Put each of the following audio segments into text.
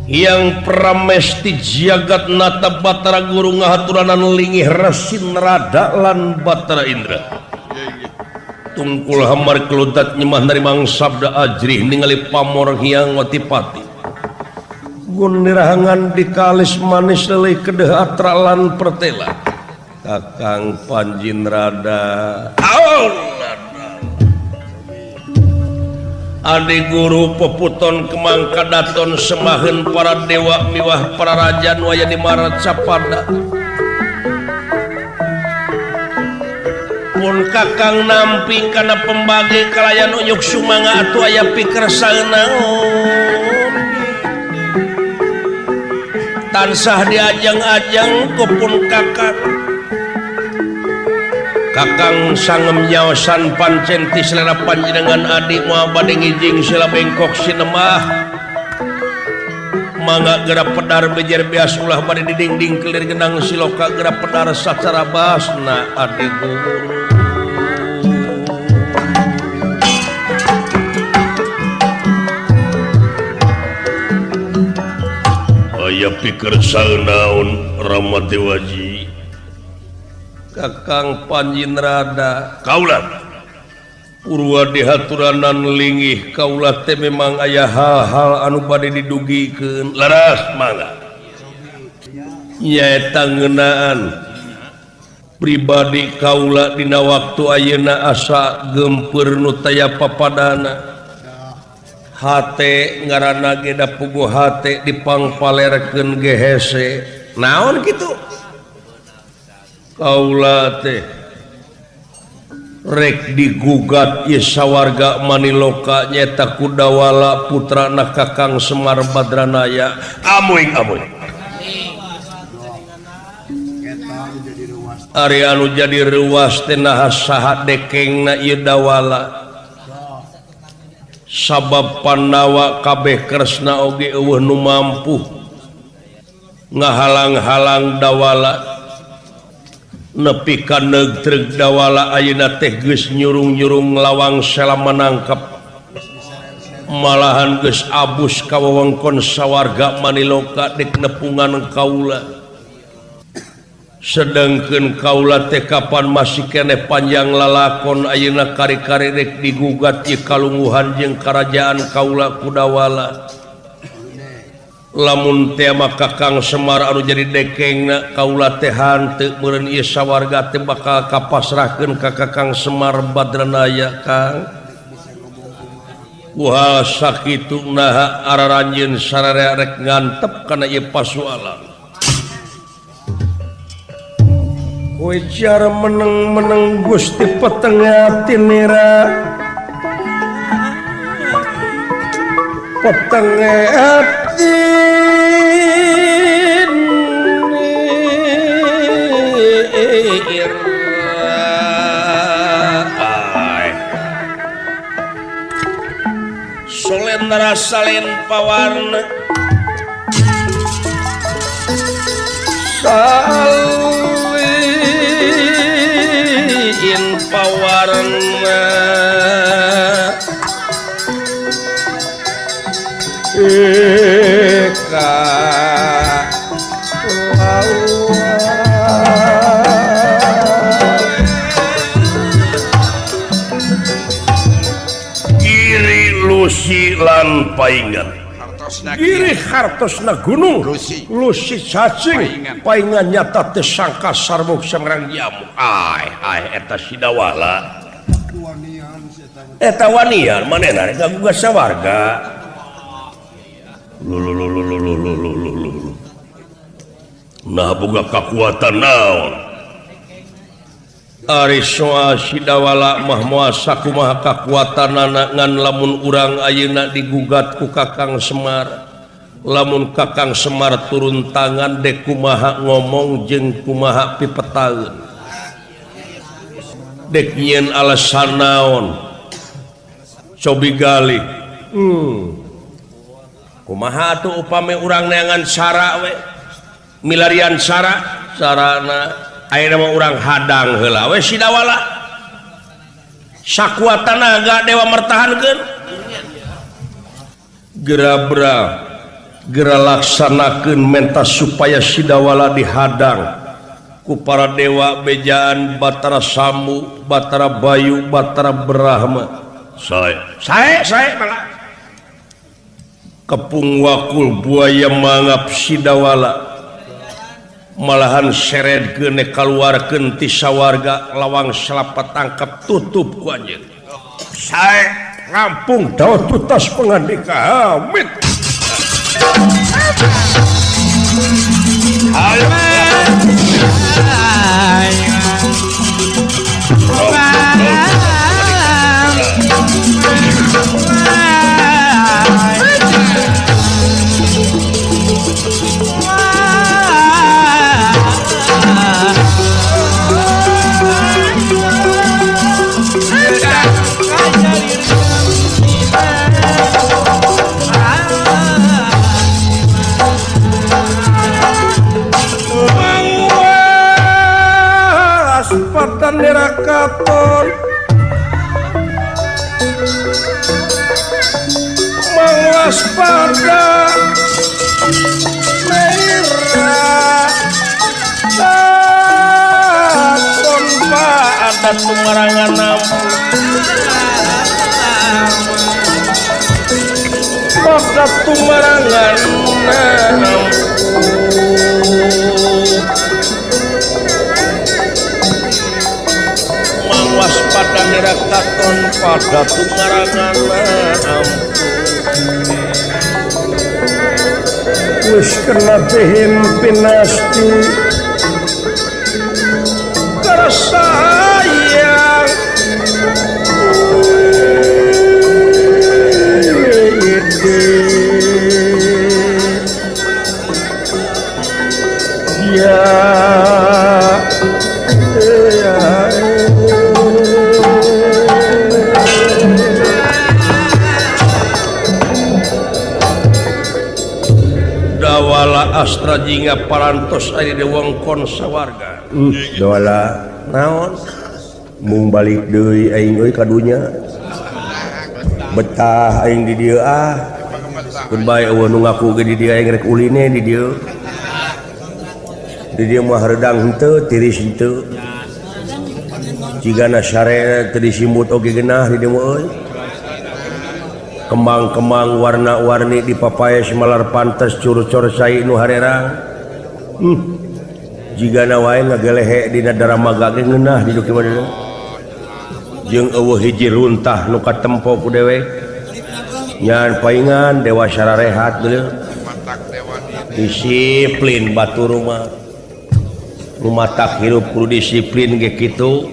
Yang Pramesti Jagat Nata Batara Guru ngahaturanan lingih Rasin Rada lan Batara Indra. Tungkul hamar keludat nyemah narimang sabda ajrih ningali pamor Hyang Watipati. Gunirahangan dikalis manis lelih kedeh atra lan pertela. Kakang Panjinrada. Adi guru peputon kemang kadaton semahen para dewa miwah para raja nu aya di Marat Sapada. Mun kakang nampi kana pembagi kalayan unyuk sumanga atuh aya pikersa naon. Tansah diajeng-ajeng ku pun kakang. Kakang sangem nyaosan pancen ti selera panjenengan adik moal bade ngijing sila bengkok sinemah. Mangga geura pedar bejer beas ulah bade didingding kelir genang siloka geura pedar sacara basna adik guru. Aya pikersa naon Rama Dewaji. Kakang Panjinrada kaula purwa dihaturanan lingih kaula teh memang aya hal-hal anu bade didugikeun laras mangga nyaeta ngeunaan pribadi kaula dina waktu ayeuna asa geumpeur nu taya papadana hate ngaranna ge da puguh hate dipangpalerkeun ge hese naon kitu kaula teh rek digugat ieu sawarga Maniloka nyaeta Kudawala putrana Kakang Semar Badranaya. Amuing amuing ari anu jadi reuas teh naha saha dekengna ieu Dawala sabab Pandawa kabeh Kresna oge eueuh nu mampu ngahalang-halang Dawala nepi ka neugtreg Dawala ayeuna teh geus nyurung-nyurung lawang sela manangkep malahan geus abus ka wewengkon sawarga Maniloka dek nepungan kaula sedengkeun kaula teh kapan masih keneh panjang lalakon ayeuna kari-kari rek digugat ieu kalungguhan jeung karajaan kaula ku Dawala. Lamun teh mah Kakang Semar anu jadi dekengna kaula teh hanteu meureun ieu sawarga teh bakal kapasrahkeun ka Kakang Semar Badranaya. Kang wah sakitu naha araranjeun sararea rek ngantep kana ieu pasualan. Ujar meneng-meneng Gusti petenge atinira petenge atinira solendra salin pawarna salin pawarna eka Giri Lusi lan paingan Giri hartosna gunung Lusi cacing paingan nyata teh sangka sarbuk sangrang jamu. Ai ai eta si Dawala eta wanian manehna rek ngagugat sawarga. Lululululululululu. Nah boga kakuatan naon Ari soal si Dawala mah moal sakumaha kakuatanana ngan lamun urang ayeuna digugat ku Kakang Semar lamun Kakang Semar turun tangan dek kumaha ngomong jeung kumaha pipetaeun dek nyieun alasan naon cobi gali. Kumaha atuh upami urang neangan sara we milarian sara sarana ayeuna mah urang hadang heula we si Dawala sakuat tanaga dewa mertahankeun gerabra Gera laksanakeun menta supaya Sidawala dihadang ku para dewa bejaan Batara Samu, Batara Bayu, Batara Brahma. Sae malah. Kepung wakul buaya mangap Sidawala. Malahan seret geune kaluarkeun ti sawarga lawang selapat tangkap tutup ku anjeun. Sae ngampung dawa tutas pangandika amit. Katon mangwaspada merah katon pada tumarangan nampu pada tumarangan nampu waspada nera katon pada tumarangan ampun wis kena bihin pinasti tersayang ya Dawala Astra jingga parantos ari di wongkon sawarga. Dawala naon? Mung balik deui aing euy ka dunya. Betah aing di dieu ah. Keun bae eueuh nu ngaku ge di dieu aing rek uline di dieu. Di dieu mah hareudang henteu, tiris henteu. Jigana sare teu disimbut oge geunah di dieu mah euy. Kembang-kembang warna-warni di papaes malar pantes curcor cai nu harerang. Jigana wae ngagelehe dina daramaga ge ngeunah di dieu mah. Jeung eueuh hiji runtah nu katempo ku dewek. Nyan paingan dewa sararehat deuleu. Disiplin batur mah. Nu matak hirup kudu disiplin ge kitu.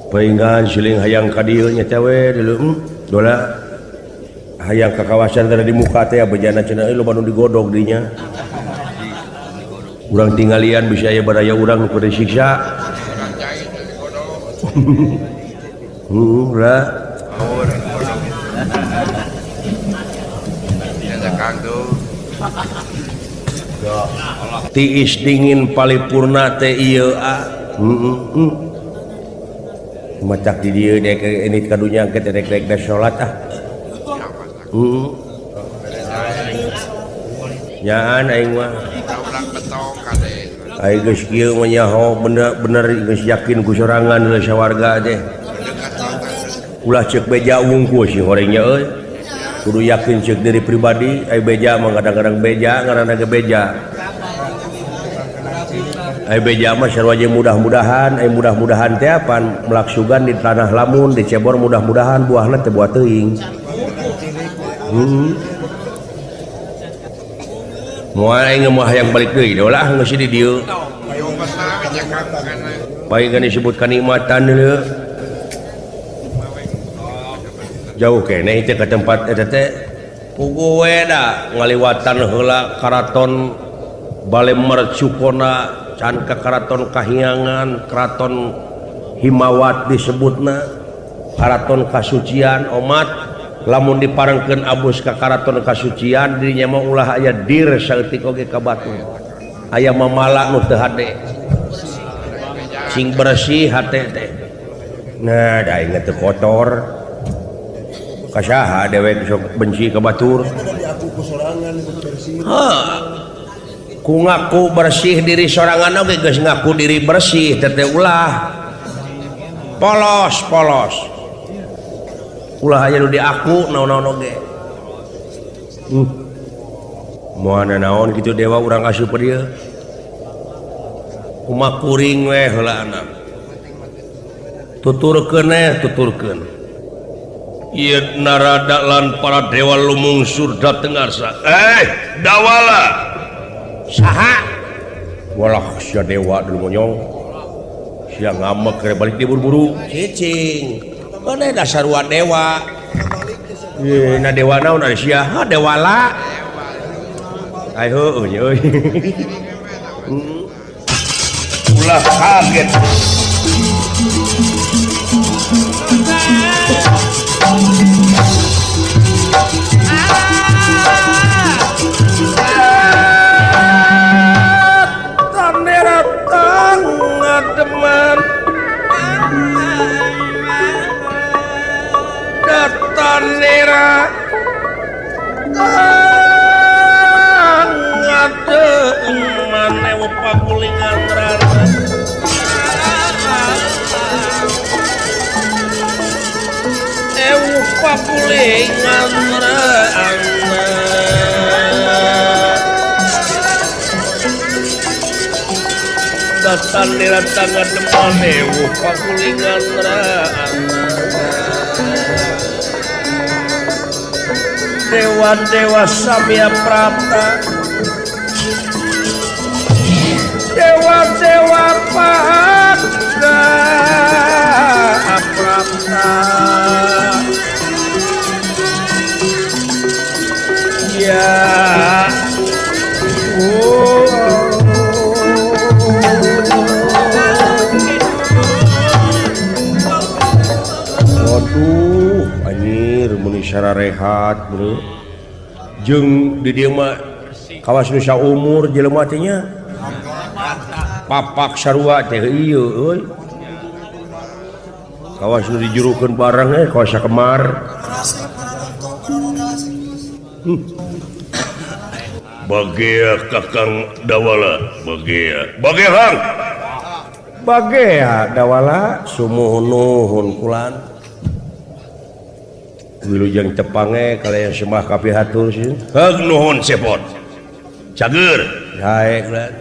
Paingan siling hayang ka dieu nya teh we deuleu. Dola hayang ka kawasan teh di muka teh bejana cenah euy loba nu digodog dinya. Urang tinggalian bisa aya baraya urang nu disiksa. Heuh lah. Tiis dingin palipurna teh ieu ah. Macak di dieu dek ini kadunya ke rek-rek da salat ah. Nyaan aing mah. Aing geus kieu mah nyaho bener geus yakin ku sorangan heula sawarga teh. Ulah ceuk beja wungkul si horengnya euy. Kudu yakin ceuk diri pribadi, ai beja mah kadang-kadang beja ngaranna ge beja. Ai beja mah sarua jeung mudah-mudahan, ai mudah-mudahan teh apan melaksugan di tanah lamun dicebor mudah-mudahan buahna teh buah teuing. Moal aing mah hayang balik deui dolah geus di dieu. Paingan disebut kanikmatan deuleu. Jauh keneh teh ka tempat eta teh puguh we da ngaliwatan heula karaton Bale Mercukona can ka karaton Kahyangan, karaton Himawat disebutna, karaton Kasucian omat lamun diparengkeun abus ka karaton Kasucian dirinya mah ulah aya dir saeutik oge ka batu. Aya mamala nu teu hade. Sing bersih hate teh. Nah, da aing teu kotor. Kasaha dewek sok benci ka batur. Ku ngaku bersih diri sorangan oge geus ngaku diri bersih teh ulah polos polos ulah aya nu diaku naon-naon oge. Moal naon kitu dewa urang asup dieu kumaha kuring we heula anak tuturkeun eh tuturkeun ieu Narada lan para dewa lumungsur dateng arsa dawala saha walah sia dewa dulu monyong sia ngamek kere balik diburu-buru cicing mana dasar wa dewa ye na dewa naon ari sia ha dewala ai heueuh euy ulah kaget. Teman datanera ngademan ewu pakulingan rara ewu pakulingan rara datanera tangan depan ewu pakulingan rara dewa-dewa samya prapta dewa-dewa pahakta prapta ya waduh anjir meni sararehat bro jeung di dieu mah kawas nu saumur jelema teh nya papak sarua teh ieu euy kawas nu dijurukeun bareng kawas sakemar. Bagea Kakang Dawala bagea bagea Kang bagea Dawala sumuhun nuhun kulan wilujeng tepange kalian semah kapihatur sih. Heug nuhun sepot. Cager. Hae kulan.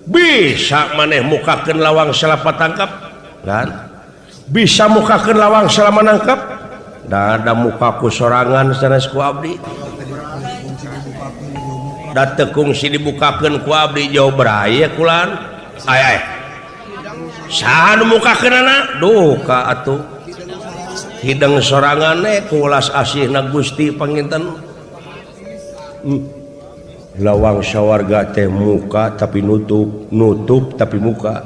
Bisa maneh mukakeun lawang salapa tangkap? Kan? Bisa mukakeun lawang salama nangkap? Da ada mukaku sorangan sanes ku abdi. Da teu kungsi dibukakeun ku abdi jauh beraya kulan. Ay ay. Saha nu mukakeunana? Duh ka atuh. Hidang sorangane kulas asihna Gusti panginten. Lawang sawarga teh muka tapi nutup, nutup tapi muka.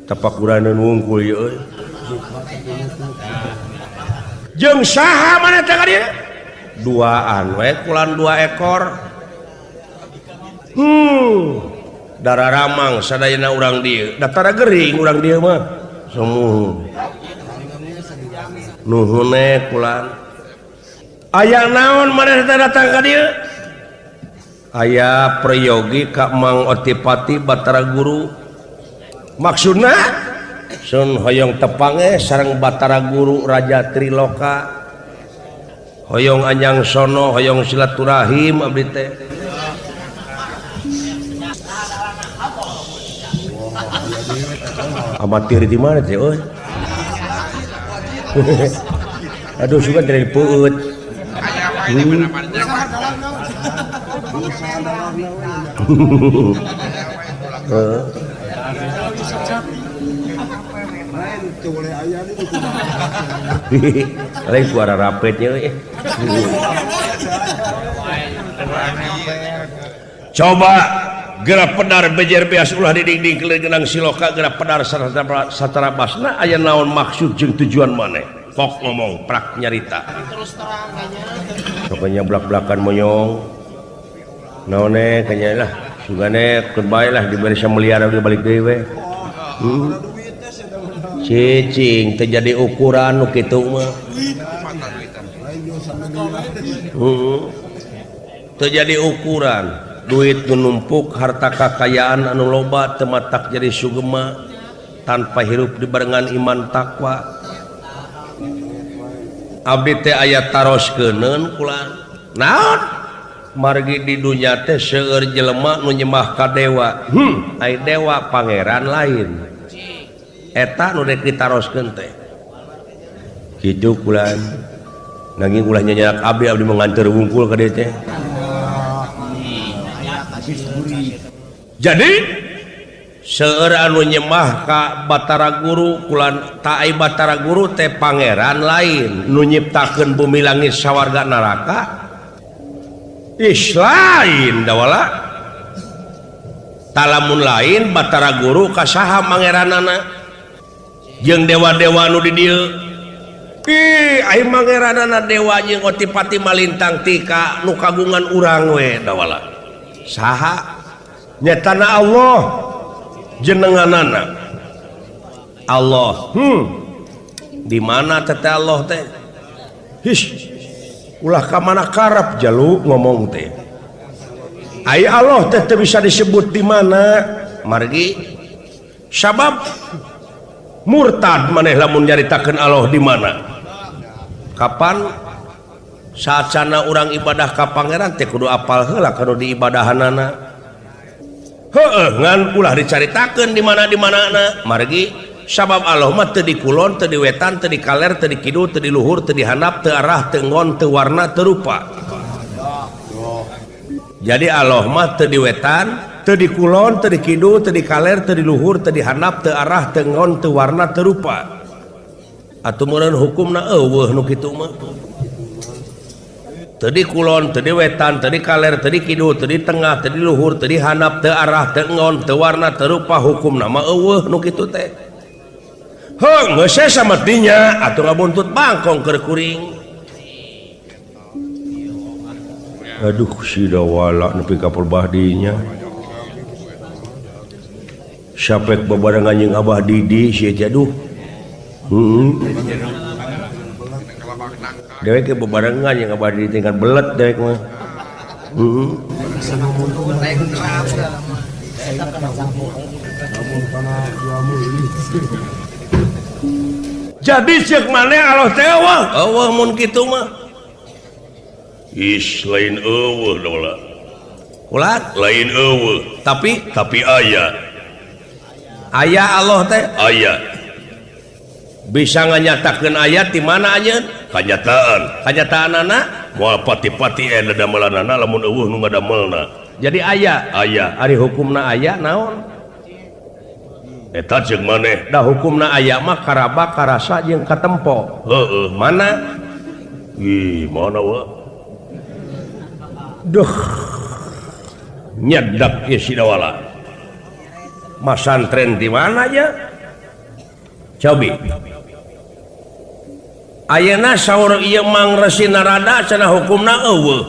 Tapakuraneun wungkul ieu euy. Jeung saha maneh teh ka dieu? Duaan we kulan dua ekor. Darah ramang sadayana urang dieu, datara gering urang dieu mah. Sumuh nuhune kulan aya naon maneh teh datang ka dieu aya prayogi ka Mang Otipati Batara Guru maksudna sun hoyong tepange sareng Batara Guru Raja Triloka hoyong anyang sono hoyong silaturahim abdi teh amatir di mana teh euy? Aduh suka dari peueut. Lain suara rapetnya euy. Coba gerak pedar bejer beas ulah didingding kelengenang siloka gerak pedar satara basna aya naon maksud jeung tujuan maneh kok ngomong prak nyarita terus terang pokoknya blak-blakan monyong naone kanya lah sugane keun bae lah diberi sameliar abdi balik deui we. Cicing teu jadi ukuran nu kitu mah. Teu jadi ukuran duit nu numpuk harta kakayaan anu loba teu matak jadi sugema tanpa hirup dibarengan iman takwa. Abdi teh aya taroskeun kula naon margi di dunya teh seueur jelema nu nyembah ka dewa. Ai dewa pangeran lain eta nu rek ditaroskeun teh kitu kula nanging ulah nyanyak abdi abdi mengantar wungkul ka dieu teh. Jadi seueur anu nyembah ka Batara Guru kulan ta ai Batara Guru teh pangeran lain nu nyiptakeun bumi langit sawarga neraka is lain dawala talamun lain Batara Guru ka saha pangeranana jeung dewa-dewa nu di dieu. Ih ai pangeranana dewa jeung otipati malintang tika nu kagungan urang we dawala saha nyatana Allah jenenganana Allah. Di mana teh Allah teh his ulah ka mana karep jalu ngomong teh ai Allah teh teu bisa disebut di mana margi sabab murtad maneh lamun nyaritakeun Allah di mana kapan saacana urang ibadah ka pangeran teh kudu apal heula kudu diibadahanana. Heueuh ngan ulah dicaritakeun di mana di manana margi sabab Allah mah teu di kulon teu di wetan teu di kaler teu di kidul teu di luhur teu di handap teu arah teu nggon teu warna teu rupa. Jadi Allah mah teu di wetan teu di kulon teu di kidul teu di kaler teu di luhur teu di handap teu arah teu nggon teu warna teu rupa. Atuh meureun hukumna eueuh nu kitu mah teu di kulon, teu di wetan, teu di kaler, teu di kidul, teu di tengah, teu di luhur, teu di handap, teu arah, teu nggon, teu warna, teu rupa hukumna mah eueuh nu kitu teh. Heuh geus samatinya atuh ngabuntut bangkong keur kuring. Aduh si dawala nepi ka perbahdinya. Sapek babarengan jeung Abah Didi si teh aduh. Heeh. Dewek ke bebarengan yang abah di tingkat belet dewek mah. Jadi cek maneh Allah teh eueuh, eueuh mun kitu mah. Is lain eueuh dola. Ulat lain eueuh, tapi aya. Aya Allah teh aya. Bisa nganyatakeun ayat di mana anjeun? Kanyataan. Kanyataanana moal pati-pati dadamelanana lamun eueuh nu ngadamelna. Jadi aya, aya. Ari hukumna aya naon? Eta ceuk maneh. Da hukumna aya mah karaba karasa jeung katempo. Heueuh, mana? Ih, mana wa? Duh. Nyedak ieu si dawala. Masantren di mana ya? Cobi. Ayeuna saur ieu Mang Resi Narada cenah hukumna eueuh.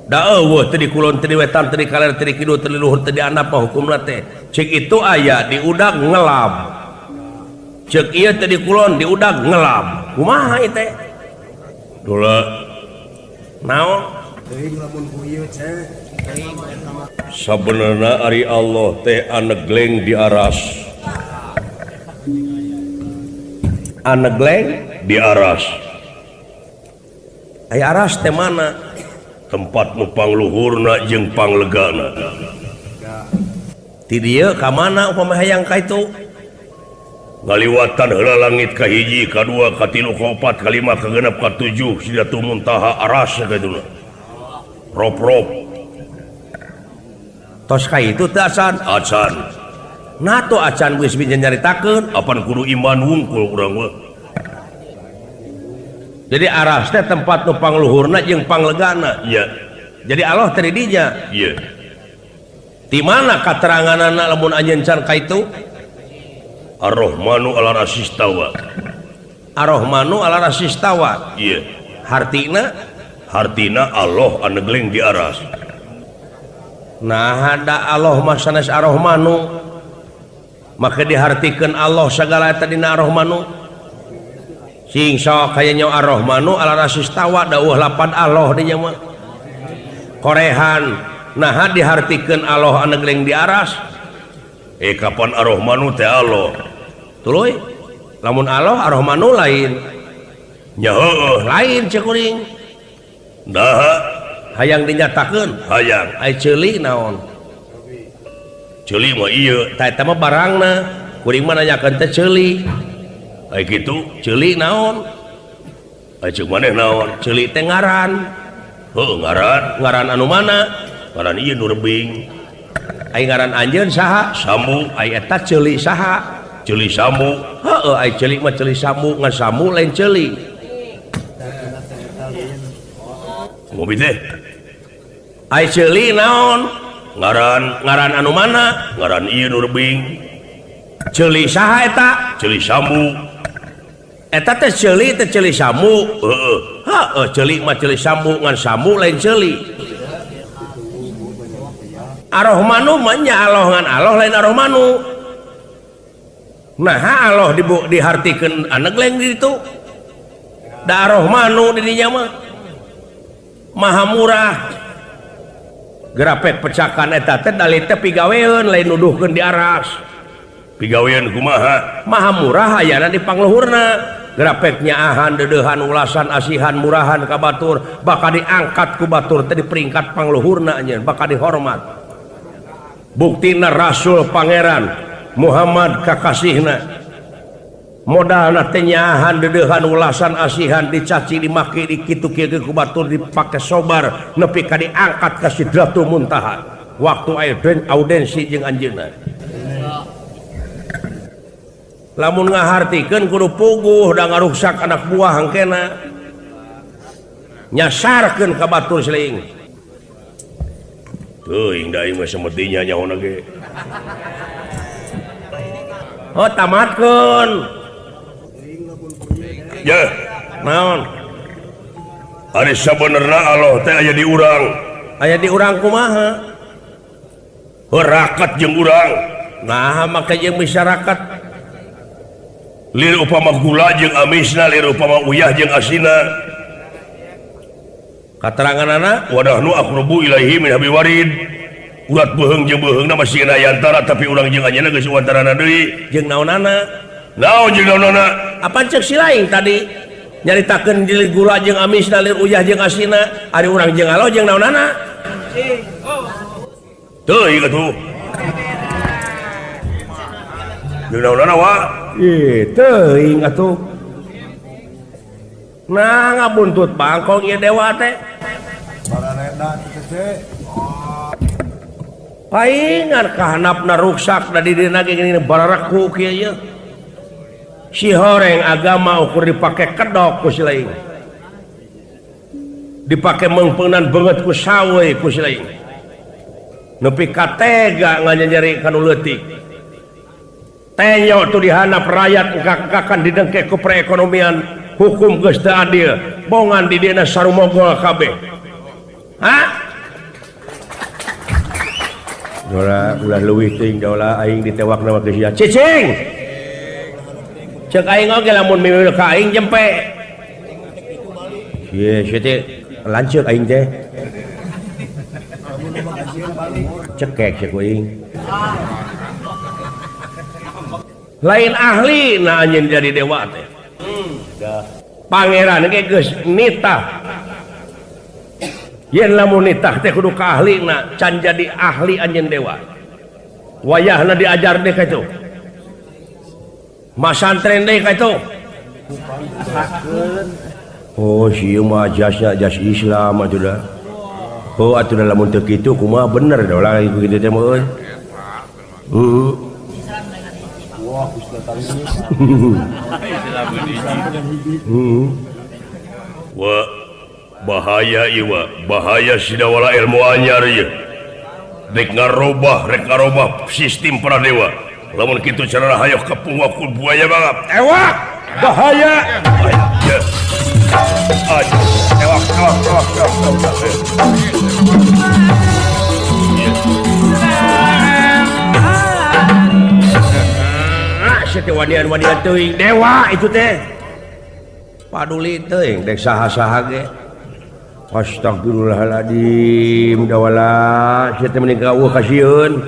Da eueuh teu di kulon teu di wetan teu di kaler teu di kidul teu di luhur teu di handap mah hukumna teh. Ceuk itu aya di udag ngelab. Ceuk ieu teu di kulon di udag ngelab. Kumaha ieu teh? Dula. Naon? Teuing lamun ku ieu ceh. Sabenerna ari Allah teh anegleng di aras. Anegleng di aras. Ai aras teh mana? Tempat nu pangluhurna jeung panglegana. Ti dieu ka mana upama hayang ka itu? Ngaliwatan heula langit ka hiji, ka dua, ka tilu, ka opat, ka lima, ka genep, ka tujuh, Sidratul Muntaha aras ka itu. Rop-rop. Tos ka itu teh acan? Acan. Nah tuh acan geus bisa nyaritakeun apan kudu iman wungkul urang mah. Jadi aras teh tempat nu pangluhurna jeung panglegana. Iya. Jadi Allah teh di dinya. Iya. Di mana kateranganana lamun anjeun can ka itu? Ar-Rahmanu 'ala arasyistawa. Ar-Rahmanu 'ala arasyistawa. Iya. Hartina? Hartina Allah anegleng di aras. Nah, ada Allah mah sanes Ar-Rahmanu. Maka dihartikeun Allah sagala eta dina Ar-Rahmanu. Sing sok aya nyawa Ar-Rahmanu ala rasistawa dawuh lapan Allah dinya mah. Korehan naha dihartikeun Allah anu geleng di aras. Kapan Ar-Rahmanu teh Allah. Tuluy lamun Allah Ar-Rahmanu lain. Nya heueuh lain cek kuring. Naha hayang dinyatakeun hayang ai ceuli naon? Ceuli mah ieu tah eta mah barangna. Kuring mah nanyakeun teh ceuli. Ai kitu ceuli naon? Ai ceuk maneh naon? Ceuli teh ngaran. Heuh ngaran, ngaran anu mana? Ngaran ieu nu rebing. Ai ngaran anjeun saha? Sambu. Ai eta ceuli saha? Ceuli Sambu. Heueuh ai ceuli mah ceuli Sambu, ngan Sambu lain ceuli. Ngopi teh. Ai ceuli naon? Ngaran, ngaran anu mana? Ngaran ieu nu rebing. Ceuli saha eta? Ceuli Sambu. Eta teh ceuli Sambu. Heeh. Heeh ceuli mah ceuli Sambu, ngan Sambu lain ceuli. Ar-Rahmanu mah nya Allah ngan Allah lain Ar-Rahmanu. Naha Allah dihartikeun anegleng di ditu. Da Ar-Rahmanu di dinya mah maha murah. Gerapek pecakan eta teh dalih teh pigaweun lain nuduhkeun di aras. Pigaweun kumaha? Maha murah ayana di pangluhurna. Gerapek nyaahan deudeuhan ulasan asihan murahan ka batur bakal diangkat ku batur teh di peringkat pangluhurna anjeun bakal dihormat. Buktina Rasul Pangeran Muhammad kakasihna modalna teh nyaahan deudeuhan ulasan asihan dicaci dimaki dikitu kieu ku batur dipake sobar nepi ka diangkat ka Sidratul Muntaha waktu audensi jeung anjeunna. Lamun ngahartikeun kudu puguh da ngaruksak anak buah hangkena nyasarkeun ka batur siling. Teuing da ieu mah semedinya nyaona ge. Oh tamatkeun. Yeuh, naon? Ari sabenerna Allah teh aya di urang. Aya di urang kumaha? Heuh rakat jeung urang. Naha make jeung masyarakat? Lir upama gula jeung amisna, lir upama uyah jeung asina. Kateranganana wa nahnu aqrabu ilaihi min hablil warid. Urat beuheung jeung beuheungna masih aya antara tapi urang jeung anjeunna geus wantarana deui. Jeung naonana? Naon jeung naonana? Apa cek si lain tadi nyaritakeun lir gula jeung amisna, lir uyah jeung asina, ari urang jeung Allah jeung naonana? Teuing atuh. Jeung naonana wa? Ih, teuing atuh. Nah, ngabuntut bangkong ieu dewa teh. Barareda teh. Paingan kahanapna ruksak da di dina ge geuning barareku kieu ieu. Si horeng agama ukur dipake kedok ku si lain. Dipake meungpeungan beungeut ku sawe ku si lain. Nepi ka tega nganyeri ka nu leutik. Tenyo tu dihanap rakyat engkak-engkakan didengkek ku perekonomian hukum geus teu adil bongan di dina sarumogol kabeh. Hah? Dola ulah leuwih teuing dola aing ditewakna mah geus sia. Cicing. Ceuk aing oge lamun mimil ka aing jempe. Ieu sia teh lanceuk aing teh. Cekek ceuk aing. Lain ahli nah anjeun jadi dewa teh. Pangeran ge geus nitah. Yen lamun nitah teh kudu ka ahlina, can jadi ahli anjeun dewa. Wayahna diajar deui ka itu. Masantren deui ka itu. Oh sieu mah jasna jas Islam atuh da. Oh atuh da lamun teu kitu kumaha bener da ulah kitu teh mah euy. Heeh. Wah, bahaya iwa, bahaya sidawala ilmu anyar ieu. Rek ngarobah sistem para dewa. Lamun kitu cara hayoh kepung ku buaya banget. Ewak, bahaya. Ewak, ewak, ewak, ewak, ewak. Wanian-wanian teuing dewa itu teh. Paduli teuing dek saha-saha ge. Astagfirullahaladzim dawala sia teh mending ka eueuh kasieun.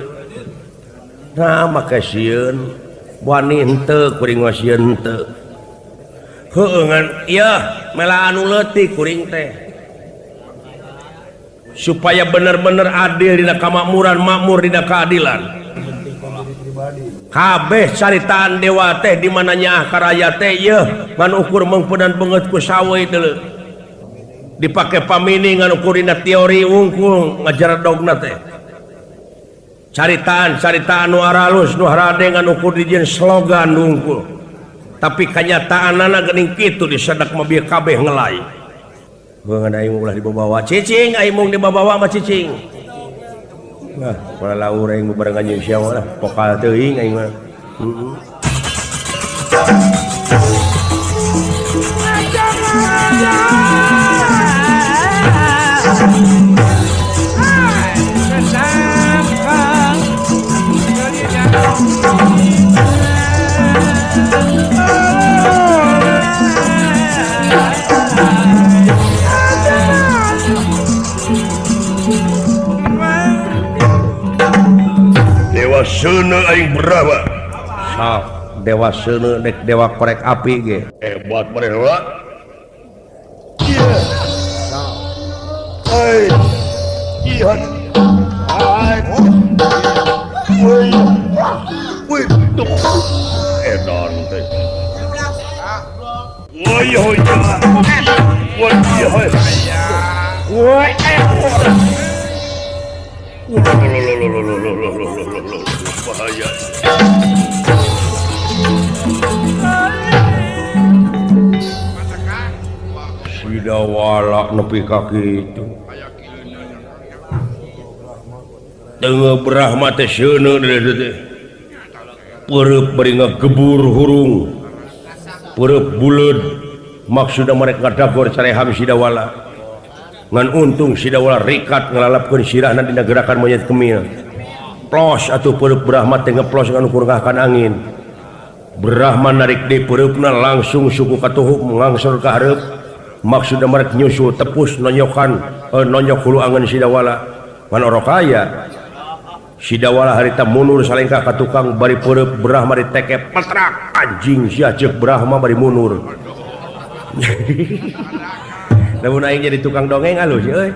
Nah make sieun wani henteu kuring mah sieun henteu. Heueuh ngan ieu mela anu leutik kuring teh. Supaya bener-bener adil dina kamakmuran, makmur dina keadilan. Kabeh caritaan dewa teh di mana nyaah karaya teh yeuh ngan ukur meungpeunan beungeut ku sawe deuleu. Dipake pamini ngan ukur dina teori wungkul ngajaradogna teh. Caritaan-caritaan nu aralus nu harade ngan ukur dijieun slogan wungkul. Tapi kanyataanana geuning kitu disedak mah bieu kabeh ngelai. Heuh aing ulah dibawa cicing, aing mung dibawa mah cicing. Nah, pola laur aing barengan jeung sia mah lah, pokal teuing aing mah. Heeh. Dewa seuneu aing Brahma. Sok dewa seuneu dek dewa korek api ge. Hebat maneh heula. Iya. Ai. Iya. Ai. Woi. Woi. Edan teh. Woi hoi. Woi hoi. Woi. Bahaya. Sidawala nepi ka kitu. Teu Brahma teh seuneu teh. Peureub bari ngagebur hurung. Peureub buleud. Maksudna mereka ngadagor careham Sidawala. Ngan untung Sidawala rikat ngalalapkeun sirahna dina gerakan monyet kemil. Plos atuh peureub Brahma teh ngeplos ngan ukur ngahkan angin. Brahma narik deui peureupna langsung suku katuhuk ngangsor ka hareup. Maksudna merek nyusul tepus nonyokan nonyok hulu angen Sidawala. Ngan orok aya. Sidawala harita mundur salengkah ka tukang bari peureub Brahma diteke petrak anjing sia ceuk Brahma bari mundur. Lamun aing jadi tukang dongeng alus euy.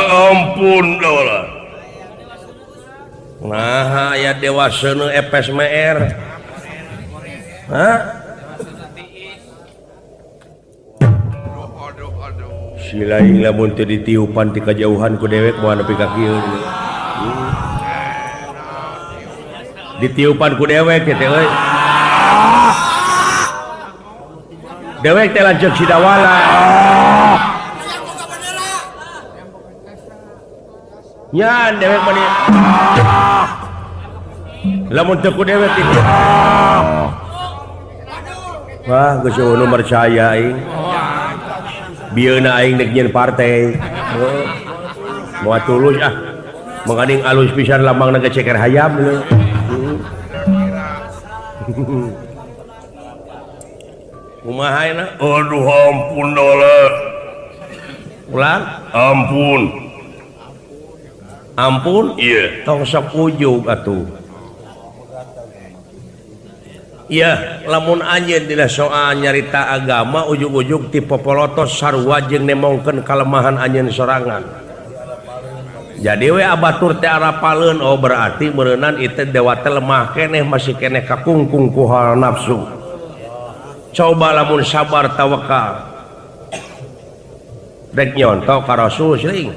Ampun Dawala. Nah, aya dewa seuneu epes meer. Hah? Silaing lamun teu ditiupan ti kajauhan ku dewek moal nepi ka kieu. Ditiupan ku dewek teh euy. Dewek teh lanceuk Sidawala. Nyan dewek mani. Lamun teu ku dewek itu. Wah, geus eueuh percaya aing. Bieuna aing dek nyieun partai. Moal tulus ah. Menganing alus pisan lambangna ge ceker hayam leuh. Kumaha ayeuna? Aduh ampun Dawala. Ulang? Ampun. Ampun? Iya. Tong sok ujug atuh. Iya, lamun anjeun dina soal nyarita agama ujug-ujug ti popolotos sarua jeung nemongkeun kalemahan anjeun sorangan. Jadi we abatur teh arapaleun, oh berarti meureunan ieu teh dewa teh lemah keneh masih keneh kakungkung ku hawa nafsu. Coba lamun sabar tawakal. Rek nyontok ka Rasul seuing.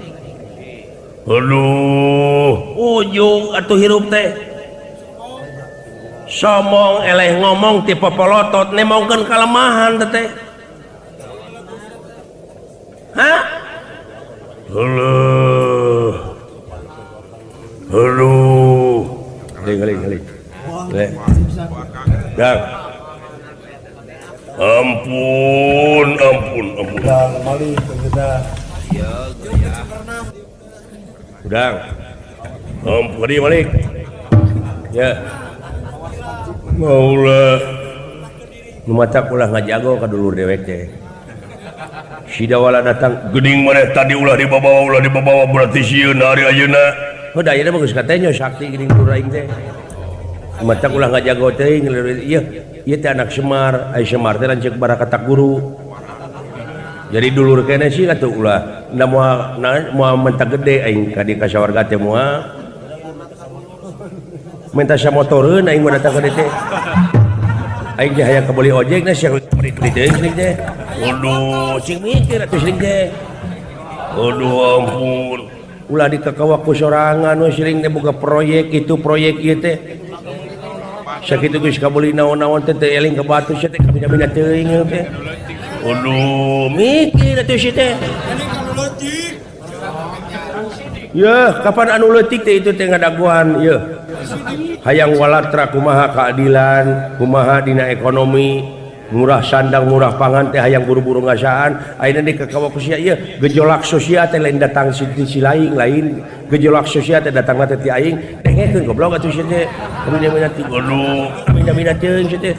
Aduh, ujung atuh hirup teh. Somong eleh ngomong ti popolotot nemongkeun kalemahan teh. Hah? Heuh. Aduh. Geling. Dang. Ampun. Dang mali kita. Udang. Ampun di balik. Ya. Maula. Nu matak ulah ngajago ka dulur dewek teh. Sidawala datang geuning maneh tadi ulah dibawa berarti sieun ari ayeuna. Heuh da ayeuna mah geus katanya sakti geuning dulur aing teh. Matak ulah ngajago teuing ieu ieu teh anak Semar, ai Semar teh lanceuk barakatak guru. Jadi dulur kene sih atuh ulah da moal moal mentak gede aing ka di ka sawarga teh moal. Minta samotoreun aing mah datang ka dieu teh. Aing teh hayang kabeli ojek na sia beli teuing teh. Waduh, cing mikir atuh sering teh. Aduh ampun. Ulah dikakawa ku sorangan we sering teh boga proyek itu proyek ieu teh. Sakitu geus kabeli naon-naon teh teu eling ka batu sia teh kabina-bina teuing teh. Aduh, mikir atuh sia teh. Yeuh, kapan anu leutik teh itu teh ngadaguan yeuh. Hayang walatra kumaha keadilan, kumaha dina ekonomi, murah sandang murah pangan teh hayang buru-buru ngasaan ayeuna dikakawa ku sia ieu gejolak sosial teh lain datang si lain lain gejolak sosial teh datangna teh ti aing dengekeun goblok atuh sia teh kabina-bina teh aduh kabina-bina teuing sia teh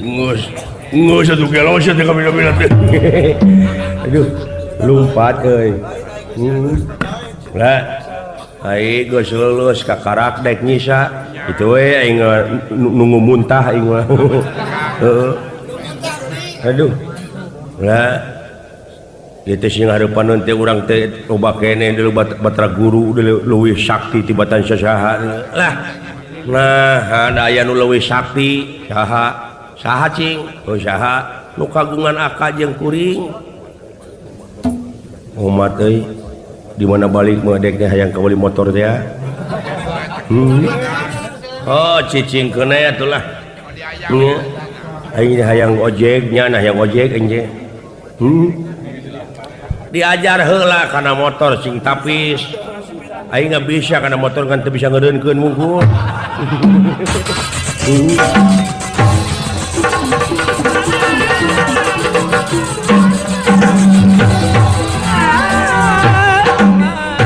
geus geus atuh gelo sia teh kabina-bina teh aduh lumpat euy lah aing geus lulus ka karak dek nyisa itu we aing nunggu muntah aing mah heeh. Aduh. Lah ieu teh sing hareupan teh urang teh loba keneh deuleu batra guru leuwih sakti tibatan sasaha. Lah. Nah, ada aya nu leuwih sakti saha? Saha cing? Oh saha? Nu kagungan aka jeung kuring. Umat euy, di mana balik mah dek teh hayang kabeli motor teh ya. Oh, cicing keuneh atuh lah. Aing hayang ojek nya nah hayang ojek aing teh. Diajar heula kana motor sing tapis. Aing nggak bisa kana motor kan teu bisa ngeureunkeun mungkul.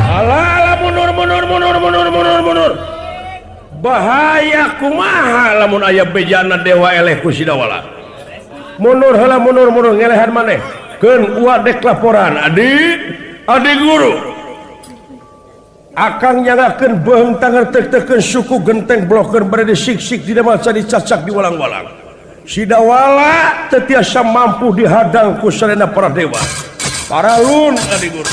Alah, mundur mundur mundur mundur mundur mundur. Bahaya kumaha lamun aya bejana dewa eleh ku Sidawala. Mundur heula mundur mundur ngelehan maneh. Keun uwa dek laporan adik, adik guru. Akang nyangakeun beung tangan tek-tekeun suku genteng blokeun bade sik-sik di masa dicacak di walang-walang. Sidawala teu tiasa mampu dihadang ku sarena para dewa. Paralun adik guru.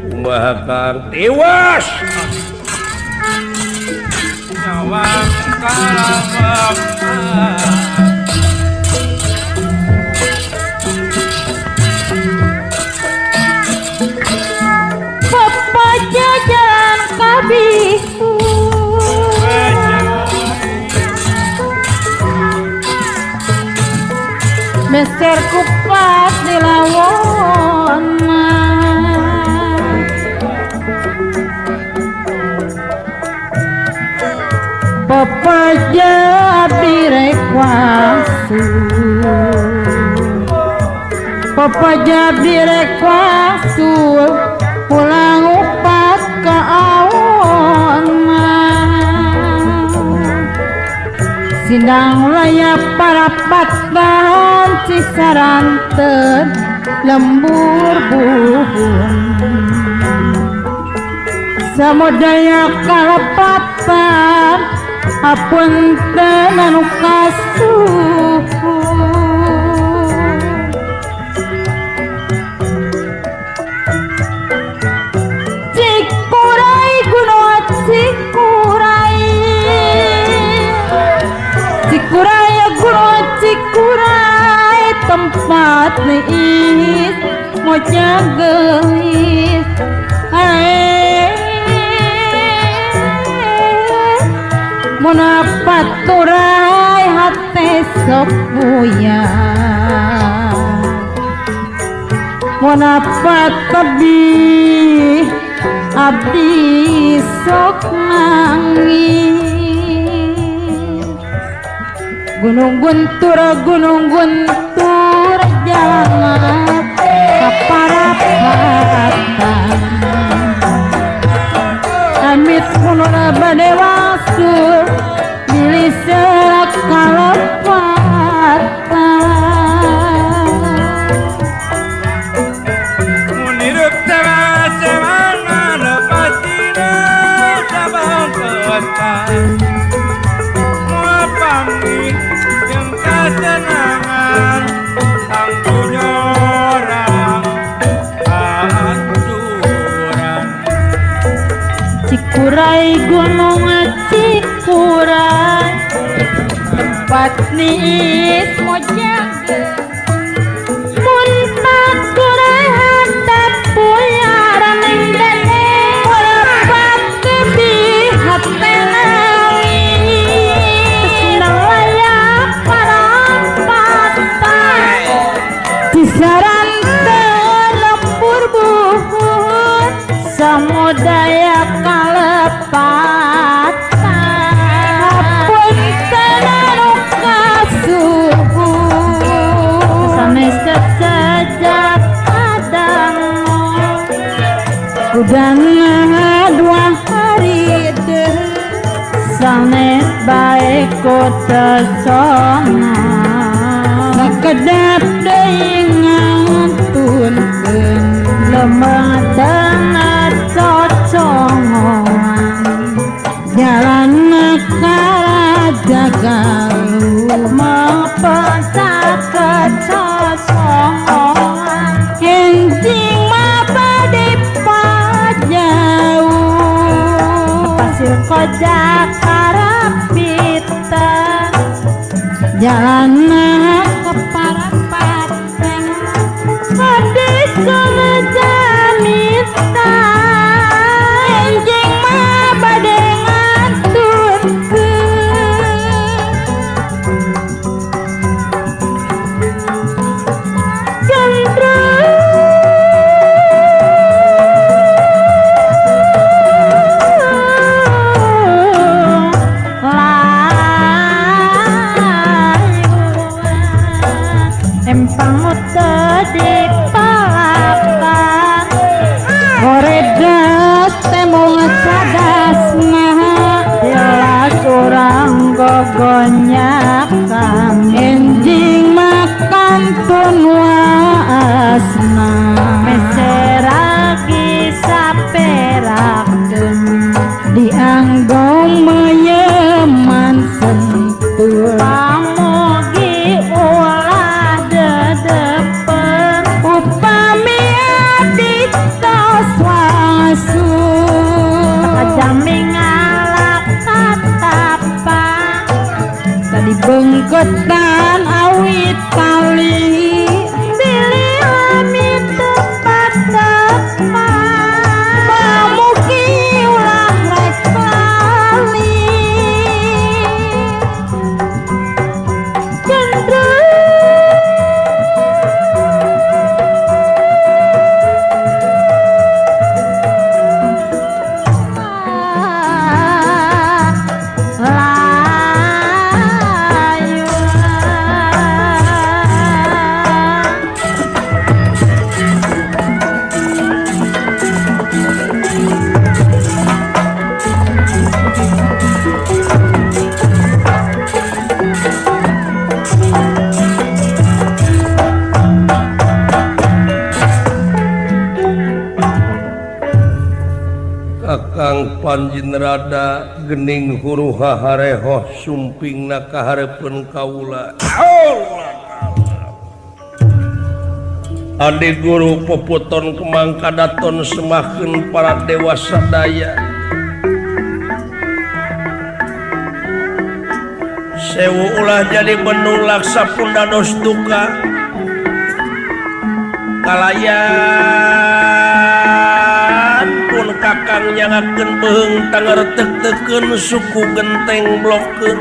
Kumaha Kang tewas nyawang kalamang pepajajaran kabihu meser kupat dilawona pepaja direkwasu pepaja direkwasu pulang upat ke awona sindang layap parapatan cisaranten lembur buhun samodaya kalepatan Apunten anu kasuhun Cikuray gunung Cikuray Cikuray gunung Cikuray tempat niis moja gelis Munapa turai hate sok puyang Munapa tebih abdi sok nangis Gunung Guntur jalan kaparapatan Amit pununa bade wasul bilih serak kalepatan Munireup teh semana lepastina sabang petang Moal panggih jeung kasenangan tangtu nyorang hancuran Cikuray gunung Cikuray tempat niis moja mun paturay hate puyaran Molepat tebih hate nangis Nalaya parapatan Cisaran lembur buhun Samudaya kalepatan Apunten anu kasuhun Sanes sejak padang Udana dua hari deh Sanes bae ku tesona Sakedap deui ngantunkeun Lemah tengah cocongoan Jalan karaja galuh Mepecat kecosongan Enjing mah bade pajauh Pasir koja karapitan Jalan ke parapatan Padesa jamita Enjing mah bade ngaturkeun Gendrung layuan Panjinrada gening huruha harehoh sumpingna ka hareupeun kaula. Adi guru puputon kemang kadaton semakeun para dewa sadaya. Sewu ulah jadi menulak sapun dados duka. Kalayan pun kakang nyangakeun beheung tangar tek-tekeun suku genteng blokeun.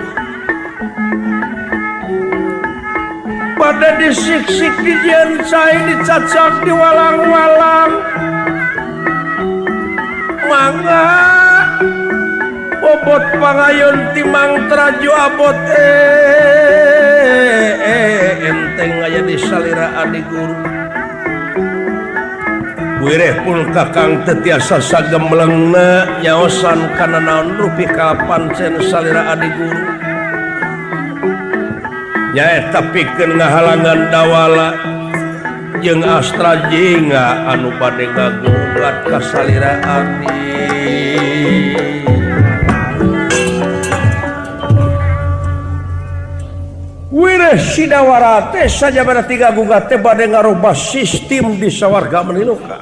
Pada disik-sik dijieun cai dicacak diwalang-walang. Mangga bobot pangayun timang traju abot enteng aya di salira adi guru. Wireh pun kakang teu tiasa sagemlengna nyaosan kana naon rupi kapancen salira adi guru. Nyaeta pikeun ngahalangan dawala jeung astra jingga anu bade ngagugat ka salira adi. Wireh Sidawara teh sajabana tiga gugat teh bade ngarubah sistem di sawarga meniluka.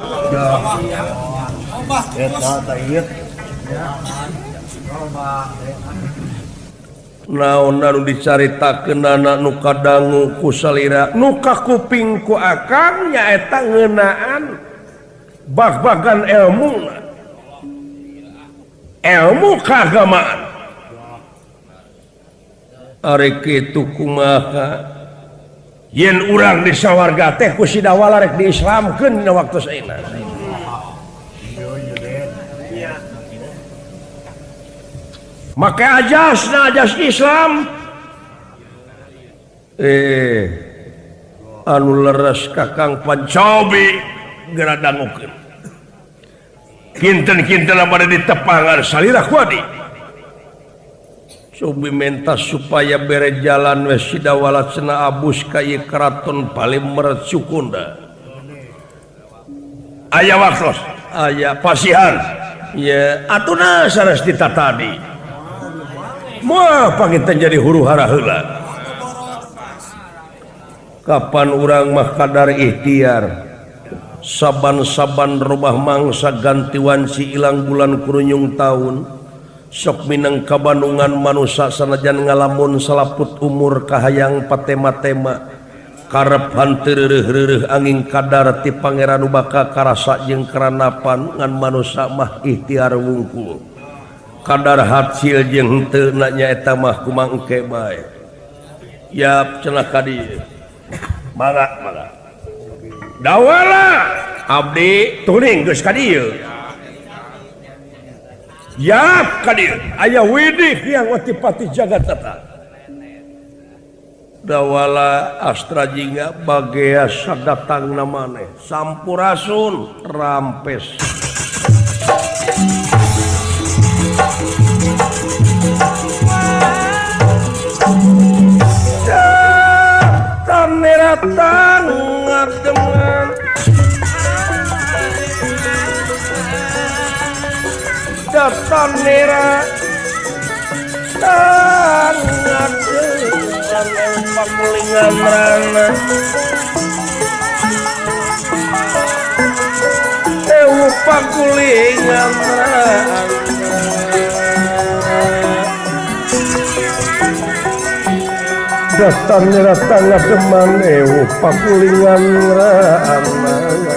Naon anu dicaritakeunana nu kadangu ku salira nu kakuping ku akang nyaeta ngeunaan bag-bagan ilmu ilmu keagamaan. Ari kitu kumaha yen urang di sawarga teh ku Sidawala rek diislamkeun dina waktu saena. Maka ajasna ajas Islam anu leres kakang Pancobi geura dangukeun. Kinten-kinten bade ditepangan salira ku adi. Cobi menta supaya bere jalan we Sidawala cenah abus ka ieu keraton Palimmer Sukunda. Aya waktos, aya pasihan. Ya, atuna sanes ditatadi. Moal panginten jadi huru hara heula. Kapan urang mah kadar ikhtiar. Saban-saban robah mangsa ganti wanci ilang bulan kurunyung taun. Sok minang kabandungan manusa sanajan ngalamun salaput umur kahayang patema-tema. Karep hanteu reureuh-reureuh angin kadar ti pangeran bakal karasa jeung keranapan ngan manusa mah ikhtiar wungkul. Kadar hasil jeung henteu na nyaeta mah kumangke bae. Yap cenah ka dieu. Mangga mangga. Dawala abdi tuning geus ka dieu. Yap ka dieu aya widih yang watipati jagat tata. Dawala astra jingga bagea sadatangna maneh. Sampurasun rampes. Datang ngademan datang nera tang ngademan pakulingan rana ewu pakulingan rana. Datang datang ngademan ewu pakulingan rana.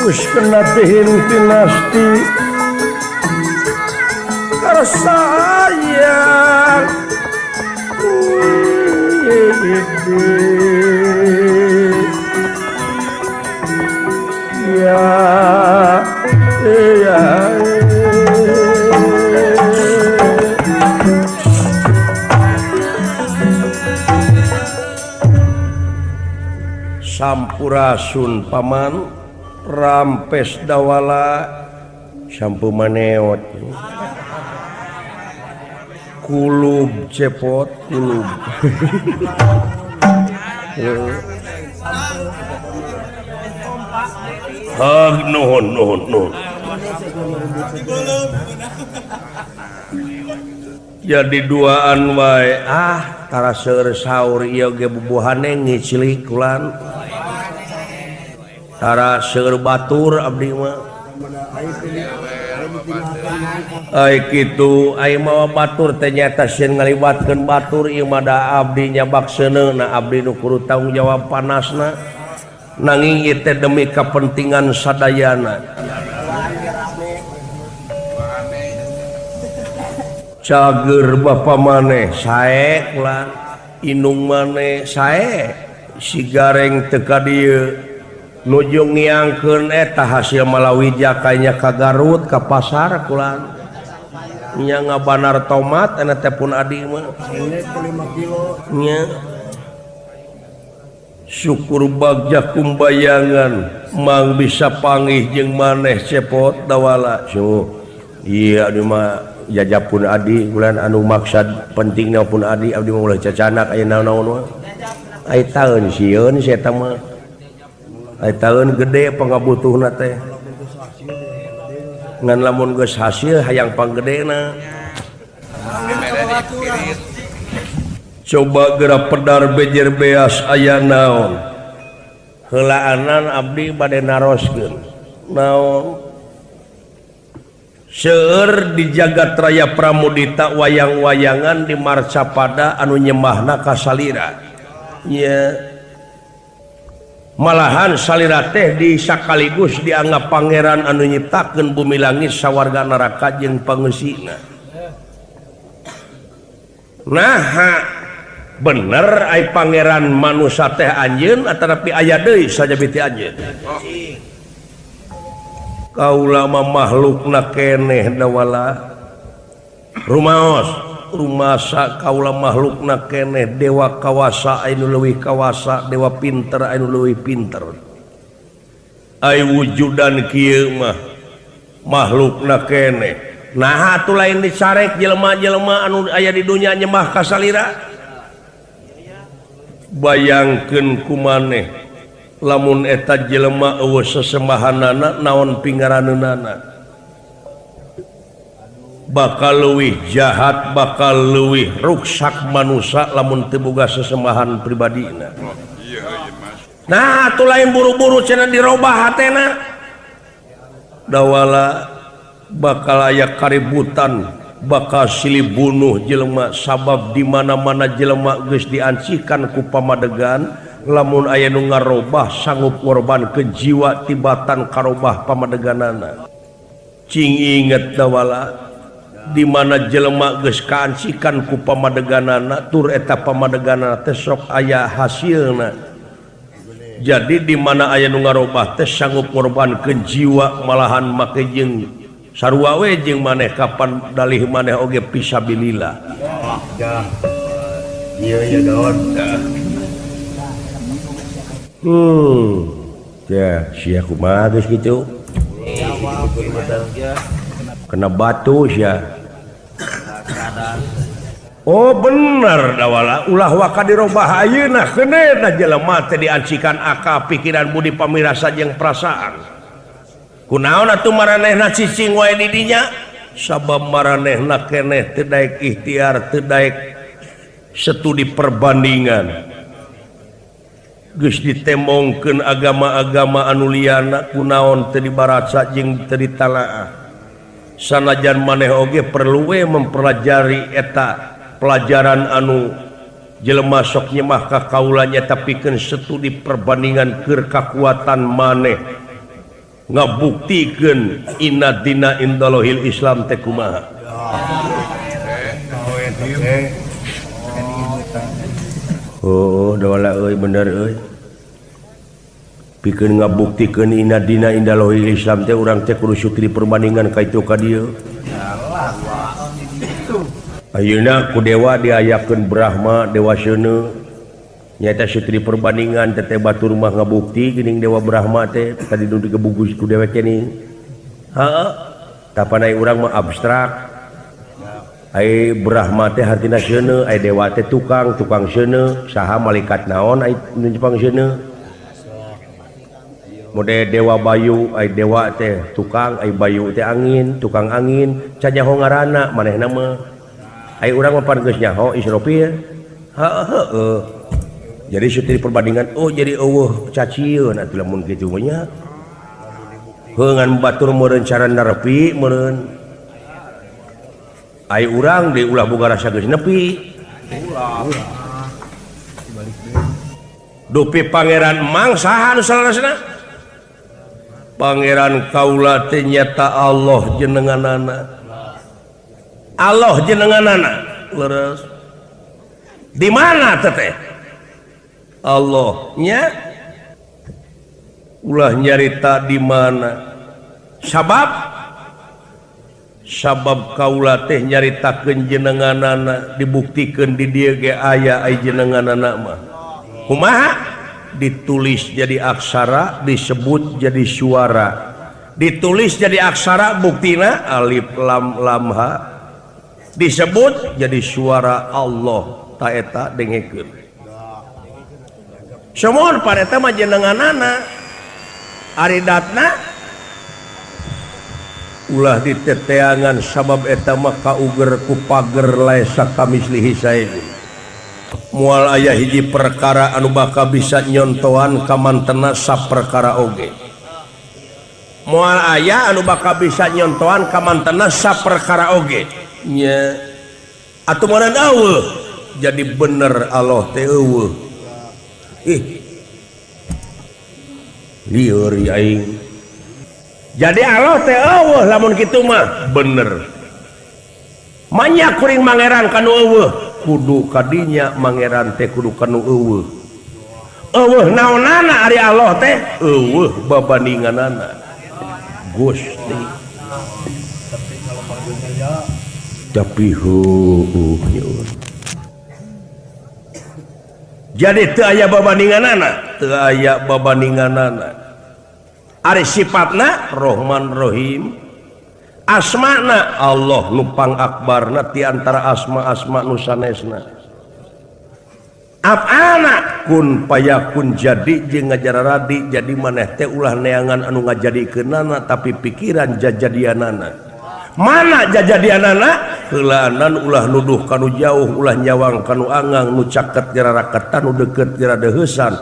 Wis kena dihintinasti karsayang ya ya. Sampurasun paman rampes dawala sampu maneot kulub cepot kulub. Hag nuhun nuhun nuhun. Jadi duaan wae ah tara seueur saur ieu ge bubuhane ngicilik kulan. Tara seueur batur abdi mah. Ai kitu ai mawa batur teh nyaeta sieun ngaliwatkeun batur ieu mah da abdi nyabak seuneuna abdi nu kudu tanggung jawab panasna. Nanging ieu teh demi kepentingan sadayana. Cager bapa maneh sae kulan inung maneh sae si Gareng teu ka dieu nuju ngiangkeun eta hasil malawija kayanya ka Garut ka pasar kulan nya ngabanar tomat eta teh pun adi mah nya syukur bagja kumbayangan mang bisa panggih jeung maneh cepot dawala so iya abdi mah jajapun adi bulan anu maksad pentingna pun adi abdi mah ulah cacanak aya naon-naon mah ai taeun sieun si eta mah ai taeun gede pangabutuhna teh ngan lamun geus hasil hayang panggedena. Coba geura pedar bejer beas aya naon heulaanan abdi bade naroskeun naon seueur di jagat raya Pramudita wayang-wayangan di Marcapada anu nyembahna ka salira nya malahan salira teh di sakaligus dianggap pangeran anu nyiptakeun bumi langit sawarga neraka jeung pangeusina. Nah bener ai pangeran manusa teh anjeun atanapi aya deui saja biti anjeun. Kaula mah makhlukna keneh dawala rumaos rumasa kaula makhlukna keneh dewa kawasa anu leuwih kawasa dewa pinter anu leuwih pinter ai wujudan kieu mah makhlukna keneh. Nah atuh lain dicarek jelema-jelema anu aya di dunya nyembah ka salira. Bayangkeun ku maneh lamun eta jelema eueuh sesembahanana naon pingaraneunana bakal leuwih jahat bakal leuwih ruksak manusa lamun teu boga sesembahan pribadina. Nah atuh lain buru-buru cenah dirobah hatena dawala bakal aya kaributan bakal silih bunuh jelema sabab di mana-mana jelema geus diancikan ku pamadegan lamun aya nu ngarobah sanggup ngorbankeun jiwa tibatan karobah pamadeganana. Cing inget dawala di mana jelema geus kaancikan ku pamadeganana tur eta pamadeganana teh sok aya hasilna. Jadi di mana aya nu ngarobah teh sanggup ngorbankeun jiwa malahan make jeung sarua we jeung maneh kapan dalih maneh oge fisabilillah. Ieu ya daun. Ya sia kumaha geus kitu. Kena batu sia. Oh bener dawala ulah waka dirobah ayeuna keuneuh jelema teh diancikan akal pikiran budi pamirasa jeung perasaan. Kunaon atuh maranehna cicing wae di dinya sabab maranehna keneh teu daek ikhtiar teu daek studi perbandingan. Geus ditemongkeun agama-agama anu liana kunaon teu dibaraca jeung teu ditalaah. Sanajan maneh oge perlu we mempelajari eta pelajaran anu jelema sok nyemah ka kaula nya pikeun studi perbandingan keur kakuatan maneh ngabuktikeun inna dina indalohil Islam teh kumaha. Oh dawala euy bener euy pikeun ngabuktikeun inna dina indalohil Islam teh urang teh kudu syukri perbandingan ka itu ka dieu. Ayeuna ku dewa diayakeun Brahma dewa seuneu nyaeta sutri perbandingan teteh batur mah ngabukti geuning dewa Brahma teh tadi nu digebugus ku dewek geuning. Heeh tapanai urang mah abstrak. Ai Brahma teh hartina seuneu, ai dewa teh tukang, tukang seuneu, saha malaikat naon ai nu Jepang seuneu. Mode Dewa Bayu ai dewa teh tukang ai bayu teh angin tukang angin can nyaho ngaranna manehna mah ai urang mah pan geus nyaho Israfil heuh jadi suti perbandingan oh jadi eueuh cacieun atuh lamun kitu mah nya heuh ngan batur meureun cara nerepi meureun ai urang deui ulah boga rasa geus nepi ulah dupi Pangeran Mang saha nu salarasna Pangeran kaula teh nyata Allah jenenganana Allah jenenganana leres di mana teteh Allah nya ulah nyarita di mana sabab sabab kaula teh nyaritakeun jenenganana dibuktikeun di dieu ge aya ai jenenganana mah kumaha ditulis jadi aksara disebut jadi suara ditulis jadi aksara buktina alif lam lam ha disebut jadi suara Allah ta eta dengekeun sumur pareta mah jenenganana ari datna ulah diteteangan sabab eta mah kauger ku pager laesa kamislihi sae mual aya hiji perkara anu bakal bisa nyontohan kamantena saperkara oge mual aya anu bakal bisa nyontohan kamantena saperkara oge nya atuh meureun eueuh jadi bener Allah teh eueuh ih lieur aing jadi Allah teh eueuh lamun kitu mah bener manya kuring mangeran kanu eueuh kudu kadinya mangeran teh kudu kanu eueuh eueuh naonana ari Allah teh eueuh babandinganana Gusti tapi heueuh jadi teu aya babandinganana teu aya babandinganana ari sifatna Rahman Rahim asmana Allah nu pangakbarna ti antara asma-asma nu sanesna af'alna kun payakun jadi jeung ngajararadi jadi maneh teh ulah neangan anu ngajadikeunana tapi pikiran jajadianana mana jajadianana heulaanan ulah nuduh kanu jauh ulah nyawang kanu angang nu caket jararaketan nu deukeut jaradeuheusan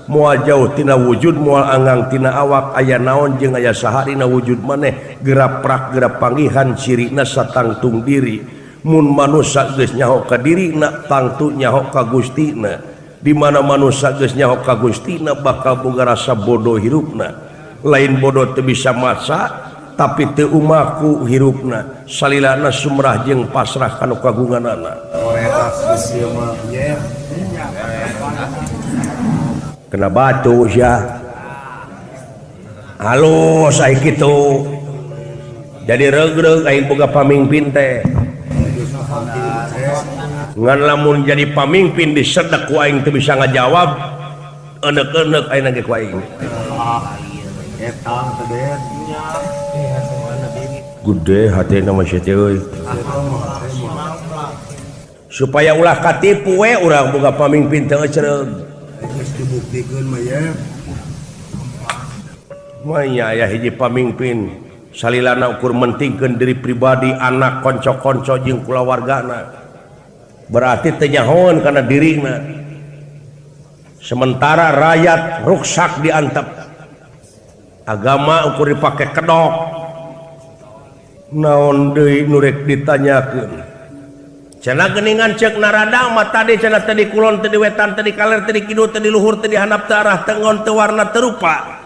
moal jauh tina wujud moal angang tina awak aya naon jeung aya saha dina wujud maneh geraprak gerap panggihan cirina satangtung diri mun manusa geus nyaho ka dirina tangtu nyaho ka Gustina di mana manusa geus nyaho ka Gustina bakal boga rasa bodoh hirupna lain bodoh teu bisa maca tapi teu umaku hirupna salilana sumrah jeung pasrah kana kagunganana kena batu ya halus ai kitu jadi regreg aing boga pamingpin teh ngan lamun jadi pamingpin disedek ku aing teu bisa ngajawab enek-enek aing ge ku aing gede hatena mah sia teh euy supaya ulah katipu we urang boga pamingpin teu ecereug dibuktikan mah ya mah aya hiji pamingpin salilana ukur mentingkeun diri pribadi anak konco-konco jeung kulawargana berarti teu nyahoeun kana dirina sementara rakyat ruksak diantep agama ukur dipake kedok naon deui nu rek ditanyakeun cenah geuningan ceuk Narada mah tadi cenah teh di kulon teh di wetan teh di kaler teh di kidul teh di luhur teh di handap teh arah tengon teh warna teu rupa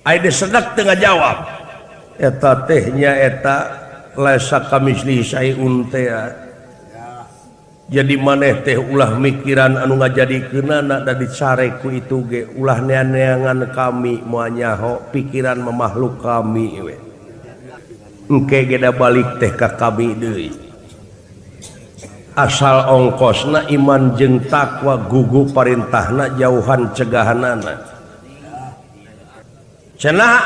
ai disedek teu ngajawab eta teh nya eta laisa kamislihi syai'un teh jadi maneh teh ulah mikiran anu ngajadikeunana da dicare ku itu ge ulah neangan kami moal nyaho pikiran memakhluk kami we engke ge da balik teh ka kami deui asal ongkosna iman jeung takwa gugu parintahna jauhan cegahanana cenah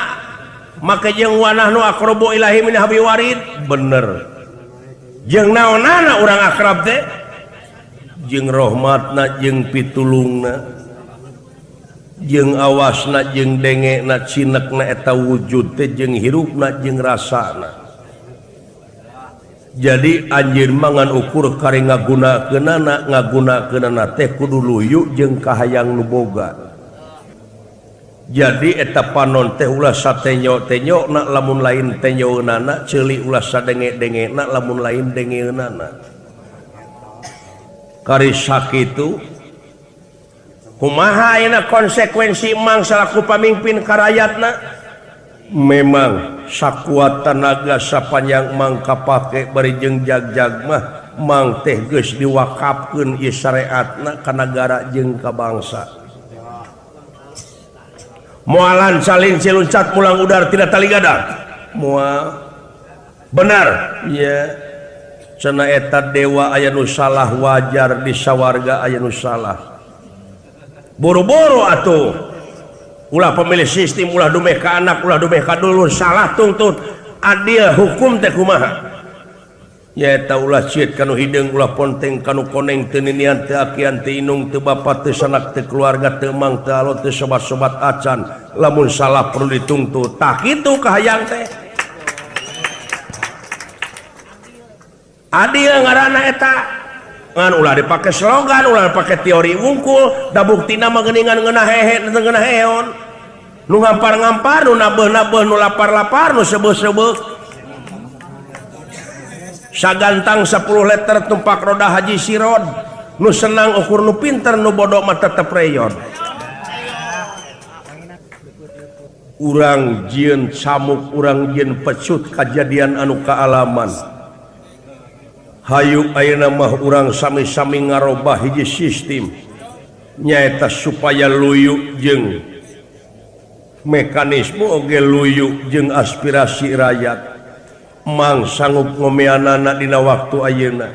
make jeung wanahnu aqrabu ilahi min hablil warid bener jeung naonana urang akrab teh jeung rahmatna jeung pitulungna Jeung awasna jeung dengekna cinekna eta wujud teh jeung hirupna jeung rasana. Jadi anjeun mangan ukur kari ngagunakeunana ngagunakeunana teh kudu luyu jeung kahayang nu boga. Jadi eta panon teh ulah satenyo-tenyona lamun lain tenyoeunana, ceuli ulah sadenge-dengena lamun lain dengeunana. Kari sakitu kumaha ayeuna konsekuensi mang salaku pamimpin ka rakyatna? Memang sakuat tenaga sapanjang mang kapake bari jeung jagjag mah mang teh geus diwakafkeun ieu syariatna ka nagara jeung ka bangsa. Mualan salin siluncat mulang udar tidak tali gadang. Moal benar ya. Cenah eta dewa aya nu salah wajar di sawarga aya nu salah. Boro-boro atuh. Ulah pemilih sistem, ulah dumeh ka anak, ulah dumeh ka dulur, salah tuntut. Adil hukum teh kumaha? Nyaeta ulah cieut kanu hideung, ulah ponteng kanu koneng, teu ninian, teu akian, teu inung, teu bapa, teu sanak, teu keluarga, teu mang, teu alot, teu sobat-sobat acan. Lamun salah perlu dituntut. Tah kitu kahayang teh. Adil ngaranna eta. Ngan ulah dipake slogan, ulah dipake teori wungkul, da buktina mah geuningan ngeunah hehe, teu ngeunah heon. Nu ngampar-ngampar, nu nabeuh-nabeuh, nu lapar-lapar, nu sebeuh-sebeuh. Sagantang 10 liter tumpak roda haji sirod, nu senang ukur nu pinter, nu bodoh mah tetep reyon. Urang jieun camuk, urang jieun pecut kajadian anu kaalaman. Hayu ayeuna mah urang sami-sami ngarobah hiji sistem nyaeta supaya luyu jeung mekanisme oge luyu jeung aspirasi rakyat. Mang sanggup ngomeanana dina waktu ayeuna.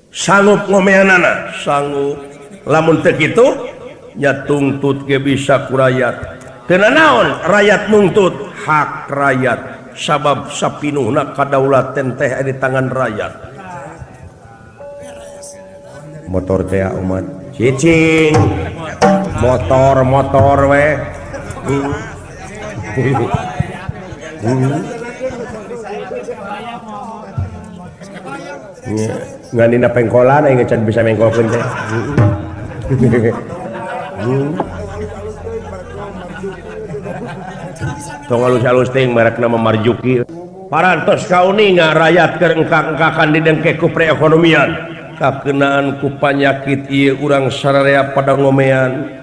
Sanggup ngomeanana, sanggup. Lamun teu kitu nya tungtut ge bisa ku rakyat. Teu nanaon rakyat nungtut hak rakyat. Sabab sapinuhna kadaulatan teh di tangan rakyat. Motor teh umat cicing. Motor-motor we. Ngan dina pengkolan aing can bisa mengkolkeun teh. Tong alus-alus teh merekna mah Marjuki. Parantos kauninga rakyat keur engkak-engkakan didengke ku perekonomian. Kakenaan ku panyakit ieu urang sararea pada ngomean.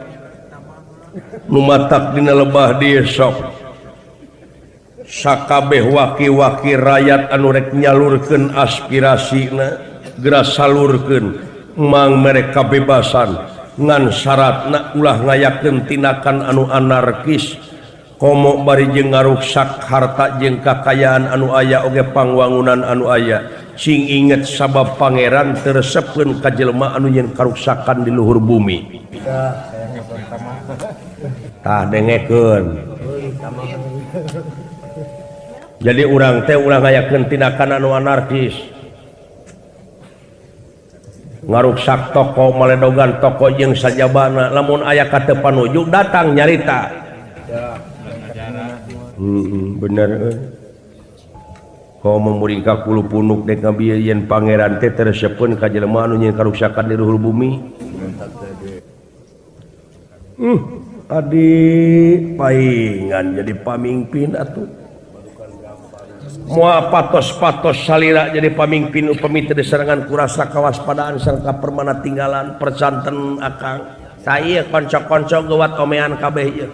Nu matak dina lebah dieu sok. Sakabeh waki-waki rakyat anu rek nyalurkeun aspirasina geura salurkeun mang mere kabebasan ngan syaratna ulah ngayakeun tindakan anu anarkis komo bari jeung ngaruksak harta jeung kakayaan anu aya oge pangwangunan anu aya. Sing inget sabab pangeran teu resepkeun ka jelema anu nyeun karuksakan di luhur bumi. Tah dengekeun. Jadi urang teh ulah ngayakeun tindakan anu anarkis. Ngaruksak toko, maledogan toko jeung sajabana, lamun aya ka teu panuju datang nyarita. Bener euy. Komo muring ka kulu punuk dek ngabieu yen pangeran teh teu resepeun ka jelema anu nyeun karuksakan di luhur bumi. Adi paingan jadi pamimpin atuh. Moal patos-patos salira jadi pamimpin upami teu diserangan ku rasa kawaspadaan sarta permana tinggalan percanten akang. Tah ieu konco-konco geuwat omean kabeh ieu.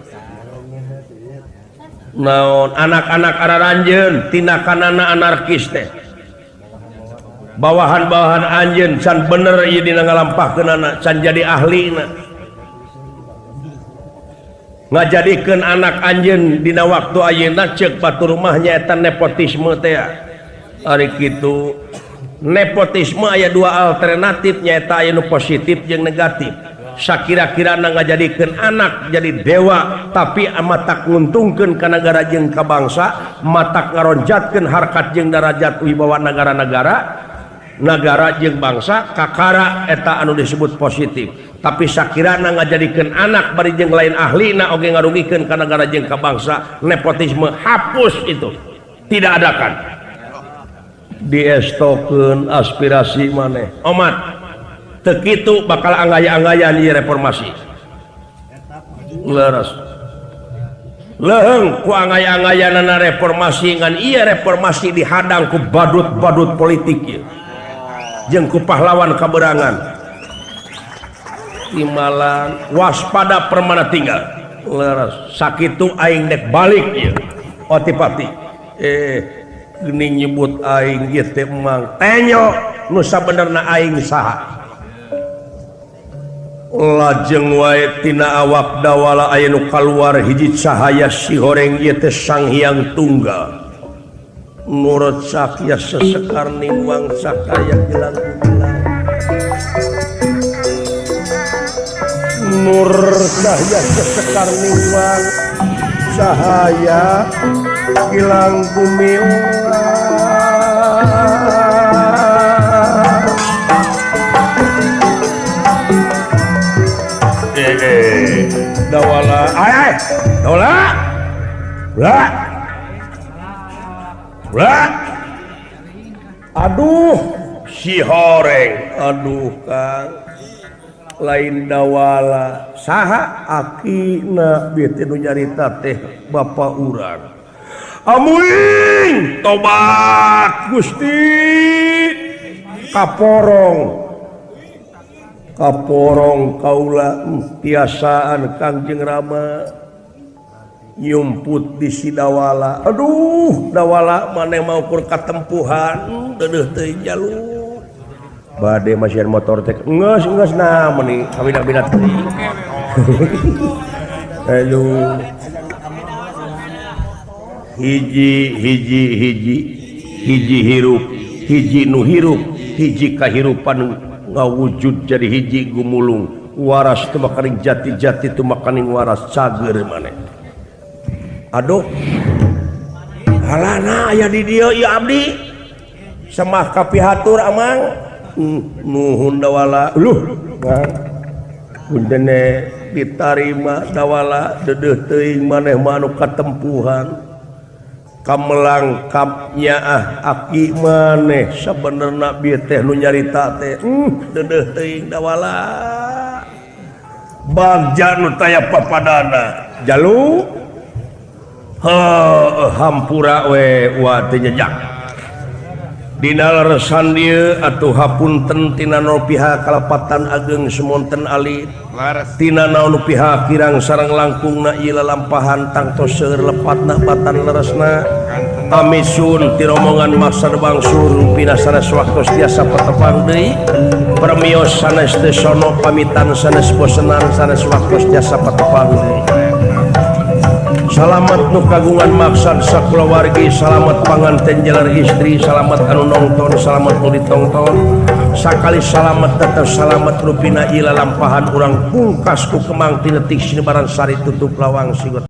Naon anak-anak araranjeun tindakanana anarkis teh. Bawahan-bawahan anjeun can bener ieu dina ngalampahkeunana, can jadi ahlina. Ngajadikeun anak anjeun dina waktu ayeuna ceuk batur mah nyaeta nepotisme teh. Ari kitu nepotisme aya dua alternatif nyaeta aya nu positif jeung negatif. Sakira-kirana ngajadikeun anak jadi dewa tapi matak nguntungkeun ka nagara jeung ka bangsa, matak ngaronjatkeun harkat jeung darajat wibawa nagara-nagara. Nagara jeung bangsa kakara eta anu disebut positif. Tapi sakirana ngajadikeun anak bari jeung lain ahlina oge ngarugikeun ka nagara jeung ka bangsa, nepotisme hapus itu. Tidak adakan. Diestokeun aspirasi maneh. Omat teu kitu bakal angaya-angayan ieu reformasi. Leres. Leheng ku angaya-angayanana reformasi ngan ieu reformasi dihadang ku badut-badut politik ieu. Jeung ku pahlawan kaberangan. Timalan waspada permana tinggal. Leres sakitu aing dek balik ieu. Otipati. Geuning nyebut aing ieu teh emang tenyo nu sabenerna aing saha. Lajeng wae tina awak dawala aya nu kaluar hiji cahaya sihoreng ieu teh Sang Hyang Tunggal. Nurut sakya sesekar niwang sakaya gilang gumilang. Nur cahaya sesekar niwang cahaya gilang gumilang. Dawala ay dawala bla bla aduh si horeng aduh Kang lain dawala saha akina bieu teh nu nyarita teh bapa urang amuing tobat Gusti kaporong kaporong kaula tiasaan Kangjeng Rama nyumput di si dawala aduh dawala maneh mau kur katempuhan deudeuh teuing jalur bade masihan motor teh geus geus nah meuni kawina-wina teuing aduh hiji hiji hiji hiji hirup hiji nu hirup hiji kahirupan ngawujud jadi hiji gumulung waras teu makaning jati-jati teu makaning waras cager maneh aduh halana aya di dieu ieu abdi semah kapihatur amang nuhun dawala luh punten ditarima dawala deudeuh teuing maneh mah anu katempuhan kamelang kapnya ah aki maneh sabenerna bieu teh nu nyarita teh deudeuh teuing dawala bagja nu taya papadana jalu heuh hampura we wa teu jejak dina leresan dieu atuh hapunten tina nu pihak kalepatan ageng semonten alit tina naon pihak kirang sareng langkungna ieu lalampahan tangtos seueur lepatna batan leresna amisun ti romongan maksar bangsur rupina sanes waktos tiasa patepang deui permios sanes teu sono pamitan sanes bosenan sanes waktos tiasa patepang deui. Salamat nu kagungan maksad sakulawargi, salamat panganten jalar istri, salamat anu nongton, salamat nu ditongton. Sakali salamat tetep salamat rupina ieu lalampahan urang pungkas ku kemang ti letik sinebaran sari tutup lawang sigot.